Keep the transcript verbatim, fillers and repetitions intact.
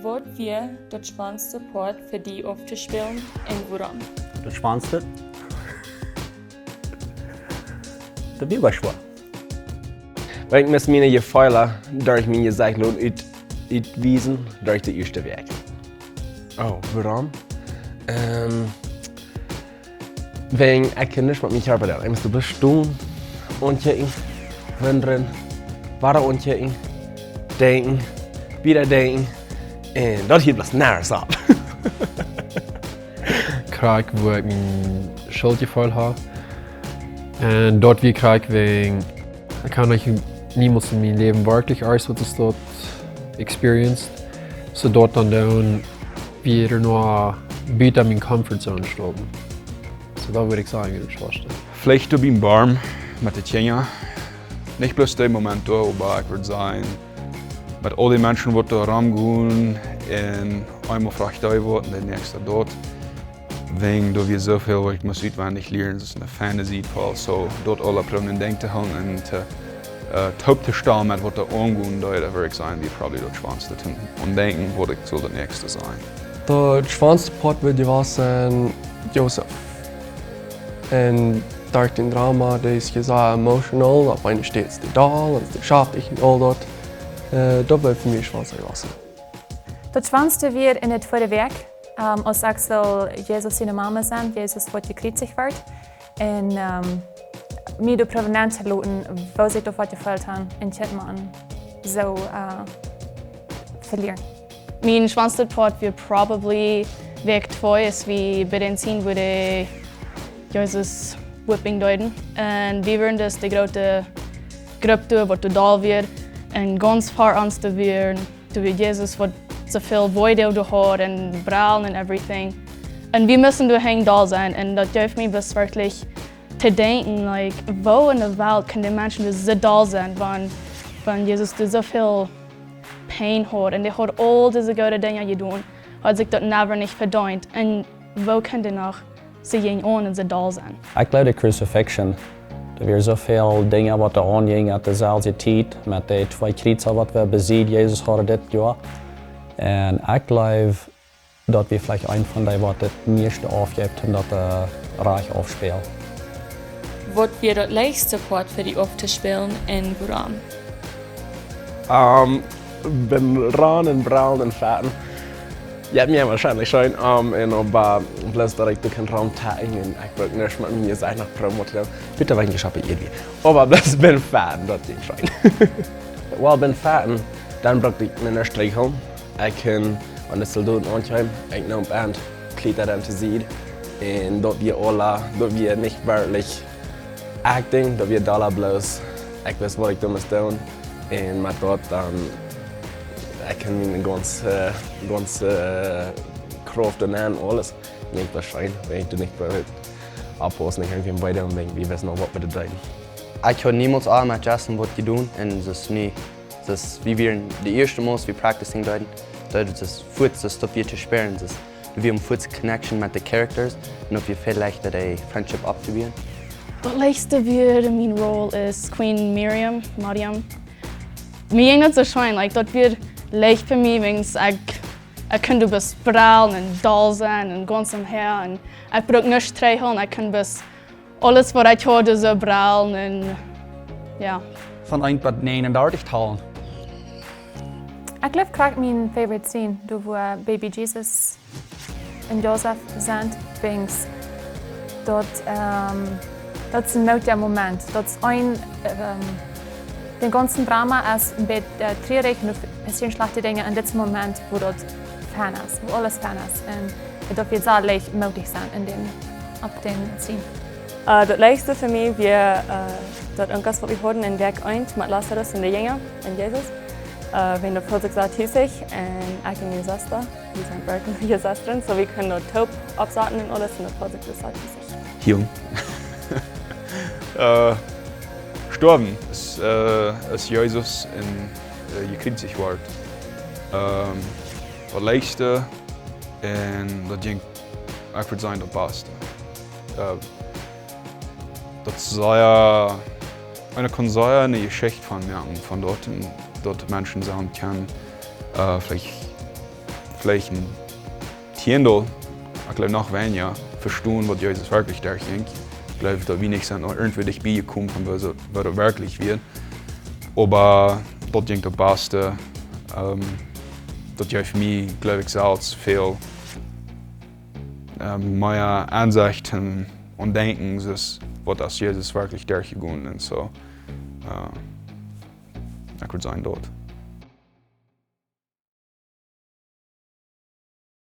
Waut wia daut schwoaste Poat fa die auftospelen un wuarom? Daut schwoaste? Daut wia goa schwoa. Wiels ekj must miene Jefeelen derch mien Jesecht loten ut, utwiesen derch de ieeschte Wäakj. Oh, wuarom? Ähm, Wäajen ekj kunn nuscht met mienen Kjarpa doonen. Ekj must bloos stonen, aunkjikjen, wundren, wada aunkjikjen, denkjen, wieda denkjen. Un daut hilt bloos nervös opp. Krakjt wua ekj mien Schuldjefeel haud. Un daut wia krakjt wäajen, ekj haud noch niemols en mien Läwen werkjlich aules waut es daut experienced. Soo daut dan doonen, wia noch buta miene comfort zone stonen. Soo daut wudd ekj sajen, wia daut schwoaste. Veleicht doa biem Boom met de Kjinja. Nich bloos dän Moment doa, oba ekj wudd sajen, met aul dee Menschen waut doa romgonen un eemol froagt dee waut un de näakjste daut. Wäajen doa wia soo väl waut ekj must utwendich lieren, daut es eene feine Sied, soo daut aula proowen em Denkj to hoolen un to, äh, toop to stalen met waut doa aungonen deed, daut wudd ekj sajen, wia probably daut schwoaste to aundenkjen, waut ekj sull daut näakjste sajen. Daut schwoaste Poat wia jewast Josef. Un derch dän Drama, dee es sea emotional, opp eene Städ es dee doll un dee schaftich un aul daut. Äh, daut wia fa mie daut schwoaste jewast. Daut schwoaste wia en de tweede Wäakj, ähm, aus ekj sull Jesus siene Mama sennen, Jesus waut jekjriezicht wort. Un, ähm, mie doa proowen nenn to loten, woo sikj daut waut jefeelt haud, een Kjint motten soo, äh, velieren. Mien schwoaste Poat wia probably Wäakj twee, aus wie bie dän Scene wua dee Jesus whipping deeden. Un wie wieren daut de groote Grupp doa, waut doa doll wia. Un gaunz ver ons doa wia, doa wia Jesus, waut soo väl Wee doa haud un Brellen un everything. Un wie musten doa han doll sennen. Un daut jeef mie bloos werkjlich to denkjen, like, woo en de Welt kunnen dee Menschen doa soo doll sennen, wan, wan Jesus doa soo väl Pein haud un dee haud aul dise goode Dinja jedonen, haud sikj daut never nich vedeent. Un woo kunn dee noch soo jäajenaun un soo doll sennen? Ekj jleew de Crucifixion, doa wieren soo väl Dinja waut doa aunjinjen aun deeselwje Tiet met dee twee Kjrieza waut wie besied Jesus hauden dit Joa. Un ekj jleew, daut wia veleicht eent von dee waut daut mieeschte aufjeef, om daut, äh, rajcht auftospelen. Waut wia daut leichtste Poat fa die auftospelen un wuarom? Ähm, biem Rannen un Brellen un Fechten. Jie haben mie woarschienlich scheen, ähm, un opp, äh, bloos daut ekj doa kaun romtacken un ekj wull nuscht met mien Jesecht noch proowen waut to doonen. Bitte, wan ekj jeschoppt irjentwoo. Oba bloos biem Fechten, daut jinkj scheen. Well, biem Fechten, dan bruck ekj mie nich streicheln. Ekj kunn, wan de Soldoten aunkjeemen, ekj neem an, kjlied an de Sied. Un daut wia aula, daut wia nich werkjlich acting, daut wia dolla bloos. Ekj wist waut ekj doa must doonen. Un met daut dan, ekj kunn miene gaunze, äh, gaunze, äh, Krauft un aules. Nich woarschienlich, wan ekj doa nich bie oppaussen, ekj kunn nich wieda un denkjen, wie wisten noch waut wie deeden. Ekj haud niemols aul met Justin waut jedonen un daut es nu, daut es, wie wieren de ieeschte Mol, aus wie practicing deeden, daut es fuaz, daut es daut wia to spieren, daut es, wie haben fuaz connection met de characters un daut wia väl leichta de friendship opptobauen. Daut leichtste wia en miene Roll es Queen Miriam, Mariam. Mie jinkj daut soo scheen, like, daut wia leicht fa mie, wiels ekj, ekj kunn bloos brellen un doll sennen un gaunz omhäa un ekj bruck nuscht trigjhoolen, ekj kunn bloos aules waut ekj haud soo brellen un, jo. Von eent bat näajenundartich talen. Ekj jleew krakjt mien favorite scene, doa wua Baby Jesus un Josef sent, wiels daut, ähm, daut es een moodja Moment. Daut es een, ähm, daut gaunze Drama es een bät, äh, truarich un doa passieren schlajchte Dinja, un dit es een Moment, wua daut fein es, wua aules fein es. Un daut wia sea leicht moodich sennen en dän, opp dän scene. Äh, daut leichtste fa mie wia, äh, daut Unkas waut wie hauden en Wäakj eent met Lazarus un de Jinja un Jesus. Äh, wiels daut feelt sikj sea tusich un ekj un miene Sesta, wie sent werkjlich Sestren, soo wie kunnen daut toop oppsaten un aules un daut feelt sikj sea tusich. Jung. Äh, jestorwen es, äh, es Jesus un, äh, jekjriezicht wort. Ähm, daut leichtste un daut jinkj, ekj wudd sajen, daut baste. Äh, daut es sea, eena kaun sea eene Jeschicht von moaken, von daut, daut Menschen sajen kjennen, äh, veleicht veleicht een Tiendel, ekj jleew noch weinja, vestonen waut Jesus werkjlich derchjinkj. Ekj jleew daut wie nich sent irjentwua dicht bie jekomen von waut, waut daut werkjlich wia. Oba daut jinkj daut baste. Ähm, daut jeef mie, jleew ekj, selfst väl, ähm, mea Ensecht un Denkjen, soo aus waut aus Jesus werkjlich derchjegonen un soo. Äh, ekj wudd sajen daut.